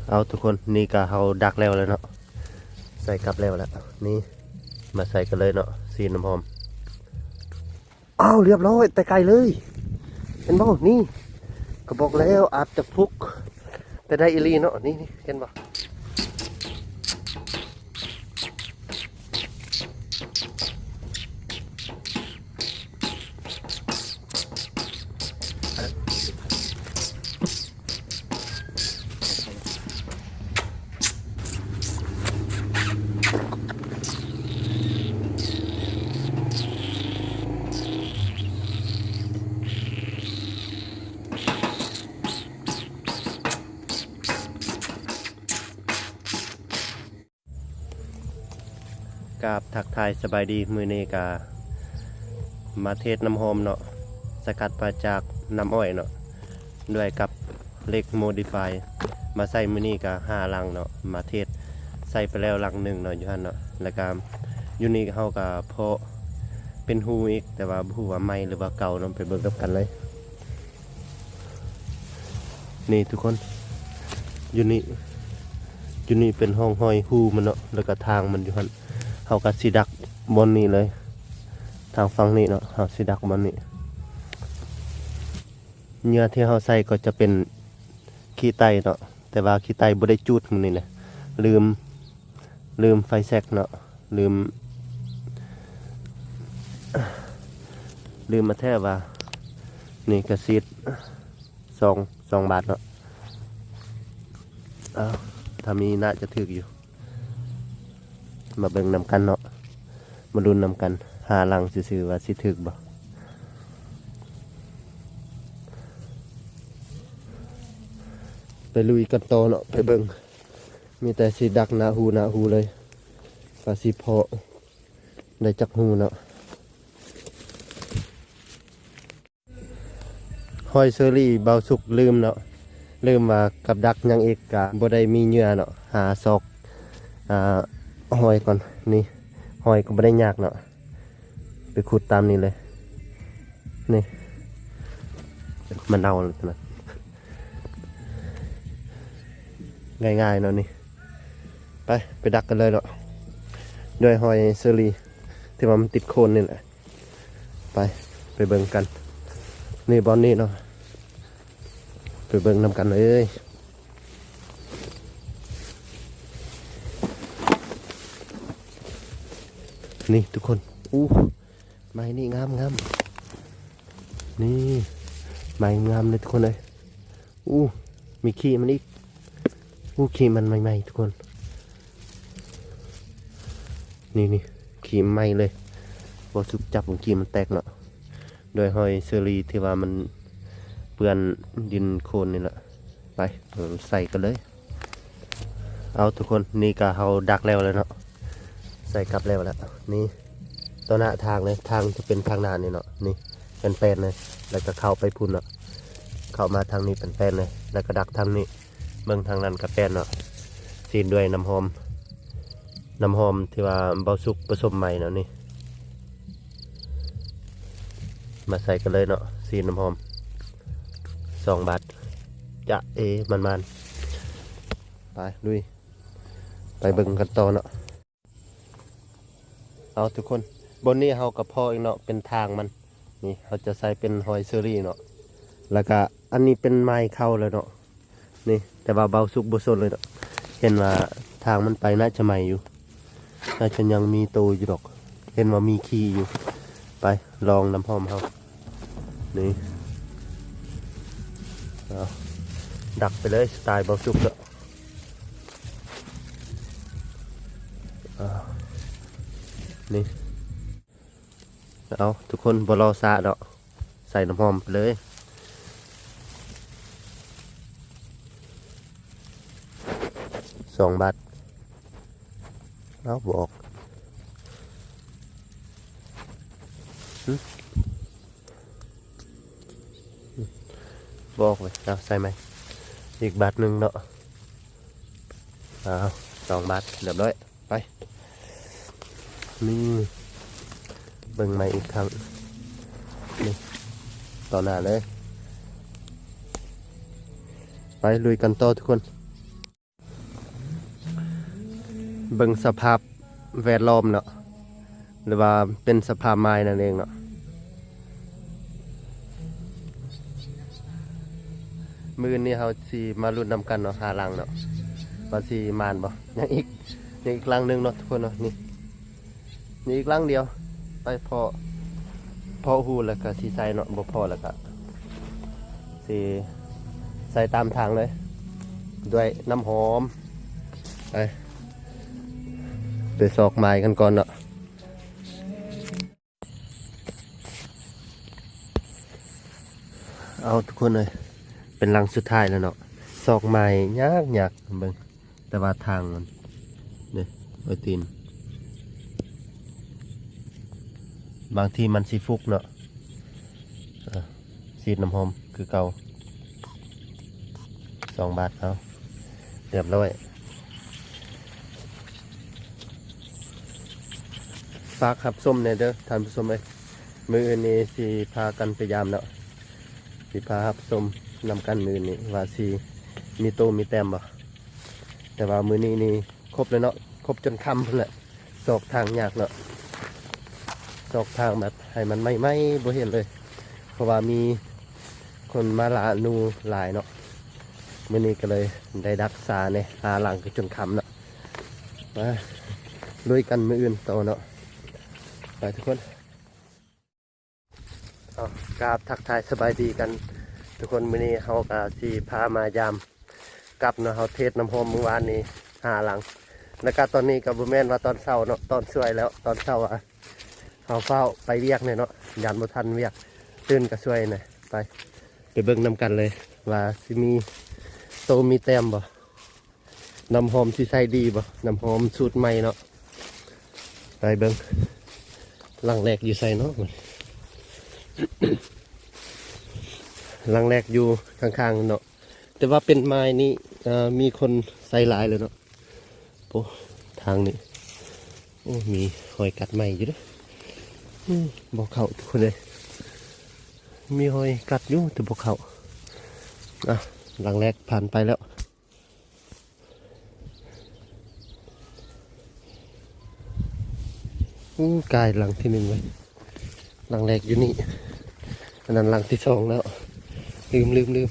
ເອົາທຸກຄົນ ນີ້ກະເຮົາດັກແລ້ວແລ້ວເນາະ ໃສ່ກັບແລ້ວແລ້ວ ນີ້ ມາໃສ່ກັນເລີຍເນາະ ສີນ້ຳຫອມ. ອ້າວ ລຽບຮ້ອຍ ແຕ່ໄກເລີຍ ເຫັນບໍ່? ນີ້ ກະບອກແລ້ວ ອາດຈະຟຸກ ແຕ່ໄດ້ອີ່ຫຼີເນາະ ນີ້ ນີ້ ເຫັນບໍ່? ກາບທັກທາຍສະບາຍດີ ມື້ນີ້ກະມາເທສນ້ຳຫອມເນາະ ສະກັດມາຈາກນ້ຳອ້ອຍເນາະ ດ້ວຍກັບເຫຼັກໂມດິຟາຍ ມາໃສ່ມື້ນີ້ກະຫ້າຫຼັງເນາະ ມາເທສ ໃສ່ໄປແລ້ວຫຼັງໜຶ່ງເນາະ ຢູ່ຫັ້ນເນາະ ແລ້ວກະຢູ່ນີ້ເຮົາກະເພາະເປັນຮູອີກ ແຕ່ວ່າບໍ່ຮູ້ວ່າໃໝ່ຫຼືວ່າເກົ່າເນາະ ໄປເບິ່ງນຳກັນເລີຍ. ນີ້ທຸກຄົນ ຢູ່ນີ້ ຢູ່ນີ້ເປັນຮ່ອງຮອຍຮູມັນເນາະ ແລ້ວກະທາງມັນຢູ່ຫັ້ນ ເຮົາກະຊິດັກບ່ອນນີ້ເລີຍ ທາງຝັ່ງນີ້ເນາະ ເຮົາຊິດັກບ່ອນນີ້. ເຫຍື່ອທີ່ເຮົາໃສ່ກໍຈະເປັນຂີ້ໄຕເນາະ ແຕ່ວ່າຂີ້ໄຕບໍ່ໄດ້ຈູດມື້ນີ້ນະ ລືມ ລືມໄຟແຊັກເນາະ ລືມ ລືມມາແທ້ວ່າ ນີ້ກະສີດສອງ ສອງບາດເນາະ ເອົາ ຖ້າມີໜ້າຈະຖືກຢູ່ ມາເບິ່ງນຳກັນເນາະ ມາລຸ້ນນຳກັນ ຫ້າຫຼັງຊື່ໆ ວ່າຊິຖືກບໍ່ ໄປລຸຍກັນຕໍ່ເນາະ ໄປເບິ່ງ. ມີແຕ່ຊິດັກໜ້າຮູ ໜ້າຮູເລີຍ ວ່າຊິເພາະໄດ້ຈັກຮູເນາະ. ຮອຍເຊີຣີ ເບົາສຸກລືມເນາະ ລືມວ່າກັບດັກຫຍັງອີກ ກະບໍ່ໄດ້ມີເຫຍື່ອເນາະ ຫາຊອກ ອາ ຮອຍກ່ອນ ນີ້ ຮອຍກໍບໍ່ໄດ້ຍາກເນາະ. ໄປຂຸດຕາມນີ້ເລີຍ ນີ້ ມັນເອົາແລ້ວຕົວນັ້ນ ງ່າຍໆເນາະນີ້. ໄປ ໄປດັກກັນເລີຍເນາະ ດ້ວຍຮອຍເຊີຣີ ທີ່ວ່າມັນຕິດໂຄນນີ້ແຫຼະ. ໄປ ໄປເບິ່ງກັນ ນີ້ບ່ອນນີ້ເນາະ ໄປເບິ່ງນຳກັນເລີຍ. ນີ້ທຸກຄົນ ອູ້ ໄມ້ນີ້ງາມໆ ນີ້ ໄມ້ງາມເລີຍທຸກຄົນເອີຍ. ອູ້ ມີຂີ້ມັນອີກ ອູ້ ຂີ້ມັນໃໝ່ໆ ທຸກຄົນ ນີ້ໆ ຂີ້ໃໝ່ເລີຍ. ບໍ່ສຸກຈັບ ຂີ້ມັນແຕກເນາະ ດ້ວຍຮອຍເຊີຣີທີ່ວ່າມັນເປື້ອນດິນໂຄນນີ້ແຫຼະ. ໄປ ເອົາໃສ່ກັນເລີຍ. ເອົາທຸກຄົນ ນີ້ກະເຮົາດັກແລ້ວແລ້ວເນາະ ໃສ່ກັບແລ້ວແລ້ວ. ນີ້ຕໍ່ໜ້າທາງເລີຍ ທາງຈະເປັນທາງໜ້ານີ້ເນາະ ນີ້ແປ້ນໆເລີຍ ແລ້ວກະເຂົ້າໄປພຸ້ນເນາະ ເຂົ້າມາທາງນີ້ແປ້ນໆເລີຍ ແລ້ວກະດັກທາງນີ້ ເບິ່ງທາງນັ້ນກະແປ້ນເນາະ. ສີດດ້ວຍນ້ຳຫອມ ນ້ຳຫອມທີ່ວ່າເບົາສຸກປະສົມໃໝ່ເນາະ ນີ້ ມາໃສ່ກັນເລີຍເນາະ ສີດນ້ຳຫອມ ສອງບາດ ຈະເອ ມັນໆ. ໄປ ລຸຍ ໄປເບິ່ງກັນຕໍ່ເນາະ. ເອົາທຸກຄົນ ບ່ອນນີ້ເຮົາກະເພາະອີກເນາະ ເປັນທາງມັນ ນີ້ ເຮົາຈະໃສ່ເປັນຮອຍເຊີຣີເນາະ ແລ້ວກະອັນນີ້ເປັນໄມ້ເຂົ້າແລ້ວເນາະ ນີ້ ແຕ່ວ່າເບົາສຸກບໍ່ສົນເລີຍເນາະ ເຫັນວ່າທາງມັນໄປໜ້າຈະໃໝ່ຢູ່ ໜ້າຈະຍັງມີໂຕຢູ່ດອກ ເຫັນວ່າມີຂີ້ຢູ່. ໄປ ລອງນ້ຳຫອມເຮົາ ນີ້ ເອົາ ດັກໄປເລີຍ ສະໄຕເບົາສຸກເນາະ. ອ່າ ນີ້ ເອົາທຸກຄົນ ບໍ່ລໍຊ້າເນາະ ໃສ່ນ້ຳຫອມໄປເລີຍ ສອງບາດ. ເອົາ ບໍ່ອອກ ຫຶ ບໍ່ອອກເວີຍ. ເອົາ ໃສ່ໃໝ່ອີກບາດໜຶ່ງເນາະ. ເອົາ ສອງບາດ ລຽບຮ້ອຍ. ໄປ ນີ້ ເບິ່ງໃໝ່ອີກຄັ້ງ ນີ້ ຕໍ່ໜ້າເລີຍ. ໄປ ລຸຍກັນຕໍ່ທຸກຄົນ. ເບິ່ງສະພາບແວດລ້ອມເນາະ ຫຼືວ່າເປັນສະພາບໝາຍນັ້ນເອງເນາະ. ມື້ນີ້ເຮົາຊິມາລຸ້ນນຳກັນເນາະ ຫ້າຫຼັງເນາະ ວ່າຊິໝານບໍ່. ຍັງອີກ ຍັງອີກຫຼັງໜຶ່ງເນາະທຸກຄົນເນາະ. ນີ້ ນີ້ອີກຫຼັງດຽວ ໄປພໍ້ ພໍ້ຮູແລ້ວກະຊິໃສ່ເນາະ ບໍ່ພໍ້ແລ້ວກະຊິໃສ່ຕາມທາງເລີຍ ດ້ວຍນ້ຳຫອມ. ໄປ ໄປຊອກໝາຍກັນກ່ອນເນາະ. ເອົາ ທຸກຄົນເອີຍ ເປັນຫຼັງສຸດທ້າຍແລ້ວເນາະ. ຊອກໝາຍຍາກໆ ເບິ່ງ ແຕ່ວ່າທາງມັນ ເດ້ ໂອ້ຍ ຕີນ ບາງທີມັນຊິຟຸກເນາະ. ເອີ ສີດນ້ຳຫອມຄືເກົ່າ ສອງບາດ. ເອົາ ຮຽບຮ້ອຍ. ຝາກຮັບຊົມແດ່ເດີທ່ານຜູ້ຊົມເອີຍ. ມື້ອື່ນນີ້ຊິພາກັນໄປຢາມເນາະ ຊິພາຮັບຊົມນຳກັນມື້ນີ້ວ່າຊິມີໂຕມີແຕ້ມບໍ່. ແຕ່ວ່າມື້ນີ້ນີ້ຄົບແລ້ວເນາະ ຄົບຈົນຄ່ຳພຸ້ນແຫຼະ. ຊອກທາງຍາກເນາະ ຊອກທາງແບບໃຫ້ມັນໃໝ່ໆ ບໍ່ເຫັນເລີຍ ເພາະວ່າມີຄົນມາລ່າໜູຫຼາຍເນາະ. ມື້ນີ້ກໍເລີຍໄດ້ດັກສາແດ່ ຫ້າຫຼັງກໍຈົນຄ່ຳເນາະ. ມາລຸຍກັນມື້ອື່ນຕໍ່ເນາະ ໄປທຸກຄົນ. ເອົາ ກາບທັກທາຍສະບາຍດີກັນທຸກຄົນ. ມື້ນີ້ເຮົາກະຊິພາມາຢາມກັບເນາະ. ເຮົາເທດນ້ຳຫອມມື້ວານນີ້ຫ້າຫຼັງ ແລ້ວກະຕອນນີ້ກະບໍ່ແມ່ນວ່າຕອນເຊົ້າເນາະ ຕອນສວຍແລ້ວ. ຕອນເຊົ້າອະ ເຮົາຟ້າວໄປວຽກແດ່ເນາະ ຢ້ານບໍ່ທັນວຽກ ຕື່ນກະສວຍນະ. ໄປ ໄປເບິ່ງນຳກັນເລີຍວ່າຊິມີໂຕມີແຕ້ມບໍ່. ນ້ຳຫອມຊິໃຊ້ດີບໍ່? ນ້ຳຫອມສູດໃໝ່ເນາະ. ໄປເບິ່ງ ຫຼັງແລກຢູ່ໃສເນາະ? ຫຼັງແລກຢູ່ຂ້າງໆ ເນາະ ແຕ່ວ່າເປັນໄມ້ນີ້ ເອີ ມີຄົນໃຊ້ຫຼາຍແລ້ວເນາະ. ໂອ້ ທາງນີ້ ໂອ້ ມີຮອຍກັດໄມ້ຢູ່ເດ້. ອືມ ບໍ່ເຂົ້າທຸກຄົນເອີຍ ມີຮອຍກັດຢູ່ແຕ່ບໍ່ເຂົ້າ. ອ່ະ ຫຼັງແລກຜ່ານໄປແລ້ວ. ໂອ້ ກາຍຫຼັງທີໜຶ່ງເລີຍ ຫຼັງແລກຢູ່ນີ້ ອັນນັ້ນຫຼັງທີສອງແລ້ວ. ລືມ ລືມ ລືມ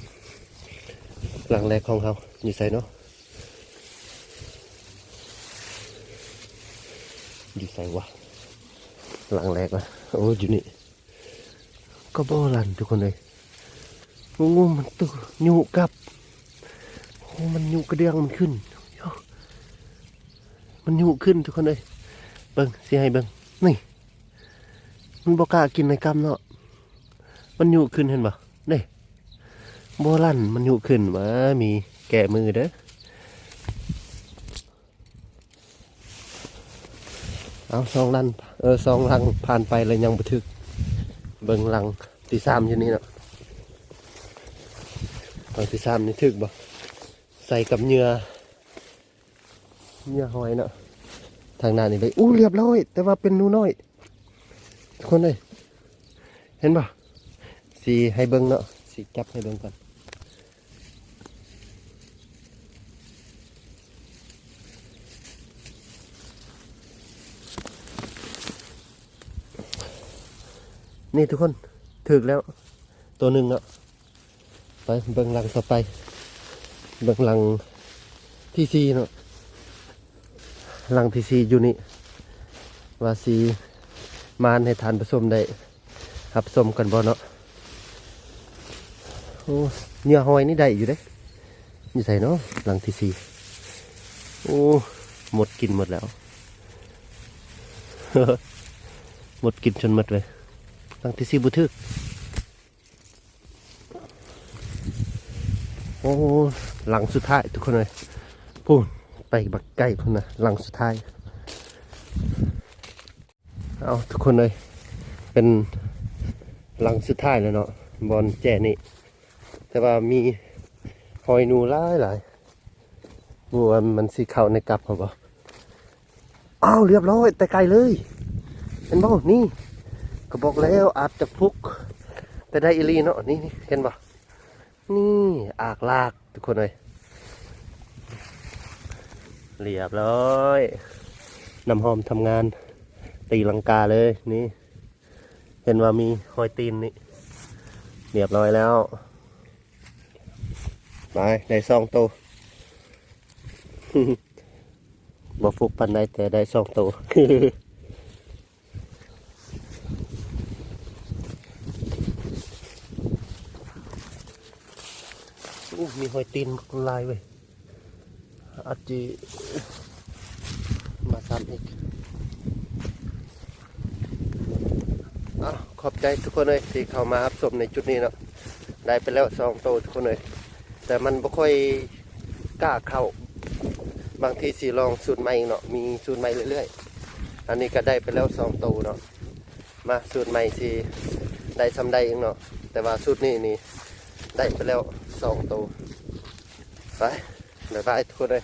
ຫຼັງແລກຂອງເຮົາຢູ່ໃສເນາະ? ຢູ່ໃສວະ ຫຼັງແລກວະ? ໂອ້ ຢູ່ນີ້. ກໍບໍ່ລັ່ນທຸກຄົນເອີຍ. ໂອ້ ມັນຕຸຍຸກັບ ໂອ້ ມັນຍຸກະເດືອງມັນຂຶ້ນ ມັນຍຸຂຶ້ນທຸກຄົນເອີຍ. ເບິ່ງ ຊິໃຫ້ເບິ່ງ ນີ້ ມັນບໍ່ກ້າກິນໃນກຳເນາະ ມັນຍຸຂຶ້ນ ເຫັນບໍ່? ເດ້ ບໍ່ລັ່ນ ມັນຍຸຂຶ້ນ. ມາ ມີແກ້ມືເດີ. ເອົາ ສອງຫຼັງ ເອີ ສອງຫຼັງຜ່ານໄປແລ້ວຍັງບໍ່ຖືກ. ເບິ່ງຫຼັງທີສາມຢູ່ນີ້ເນາະ ຫຼັງທີສາມນີ້ຖືກບໍ່? ໃສ່ກັບເຫຍື່ອ ເຫຍື່ອຫອຍເນາະ ທາງໜ້ານີ້ເລີຍ. ໂອ້ ລຽບຮ້ອຍ ແຕ່ວ່າເປັນໜູນ້ອຍ ທຸກຄົນເອີຍ ເຫັນບໍ່? ຊິໃຫ້ເບິ່ງເນາະ ຊິຈັບໃຫ້ເບິ່ງກ່ອນ. ນີ້ທຸກຄົນ ຖືກແລ້ວໂຕໜຶ່ງເນາະ. ໄປເບິ່ງຫຼັງຕໍ່ໄປ ເບິ່ງຫຼັງທີສີ່ເນາະ. ຫຼັງທີສີ່ຢູ່ນີ້ ວ່າຊິມານໃຫ້ທ່ານຜູ້ຊົມໄດ້ຮັບຊົມກັນບໍ່ເນາະ? ໂອ້ ເຫຍື່ອຫອຍນີ້ໄດ້ຢູ່ເດ້. ຢູ່ໃສເນາະ ຫຼັງທີສີ່? ໂອ້ ມົດກິນໝົດແລ້ວ ມົດກິນຈົນໝົດເລີຍ. ຫຼັງທີສີ່ບໍ່ຖືກ. ໂອ້ ຫຼັງສຸດທ້າຍທຸກຄົນເອີຍ ພຸ້ນ ໄປບັກໄກພຸ້ນນະ ຫຼັງສຸດທ້າຍ. ເອົາ ທຸກຄົນເອີຍ ເປັນຫຼັງສຸດທ້າຍແລ້ວເນາະ ບ່ອນແຈນີ້ ແຕ່ວ່າມີຮອຍໜູຫຼາຍໆ. ບໍ່ວ່າມັນຊິເຂົ້າໃນກັບເຮົາບໍ່? ອ້າວ ລຽບຮ້ອຍ ແຕ່ໄກເລີຍ ເຫັນບໍ່? ນີ້ ກໍບອກແລ້ວ ອາດຈະຟຸກ ແຕ່ໄດ້ອີ່ຫຼີເນາະ. ນີ້ ນີ້ ເຫັນບໍ່? ນີ້ ອາກລາກ ທຸກຄົນເອີຍ. ຮຽບຮ້ອຍ ນ້ຳຫອມທຳງານ ຕີລັງກາເລີຍນີ້ ເຫັນວ່າມີຮອຍຕີນນີ້ ຮຽບຮ້ອຍແລ້ວ. ໄປ ໄດ້ສອງໂຕ ບໍ່ຟຸກປານໃດ ແຕ່ໄດ້ສອງໂຕ. ໂອ້ ມີຮອຍຕີນບັກຫຼາຍເວີຍ ອາດຊິມາຊ້ຳອີກ. ອ້າວ ຂອບໃຈທຸກຄົນເອີຍ ທີ່ເຂົ້າມາຮັບຊົມໃນຈຸດນີ້ເນາະ. ໄດ້ໄປແລ້ວສອງໂຕທຸກຄົນເອີຍ ແຕ່ມັນບໍ່ຄ່ອຍກ້າເຂົ້າ ບາງທີຊິລອງສູດໃໝ່ເນາະ ມີສູດໃໝ່ເລື້ອຍໆ. ອັນນີ້ກໍໄດ້ໄປແລ້ວສອງໂຕເນາະ ມາສູດໃໝ່ຊິໄດ້ຊ່ຳໃດອີກເນາະ ແຕ່ວ່າສູດນີ້ນີ້ໄດ້ໄປແລ້ວສອງໂຕ. ໄປ ບາຍບາຍທຸກຄົນເອີຍ.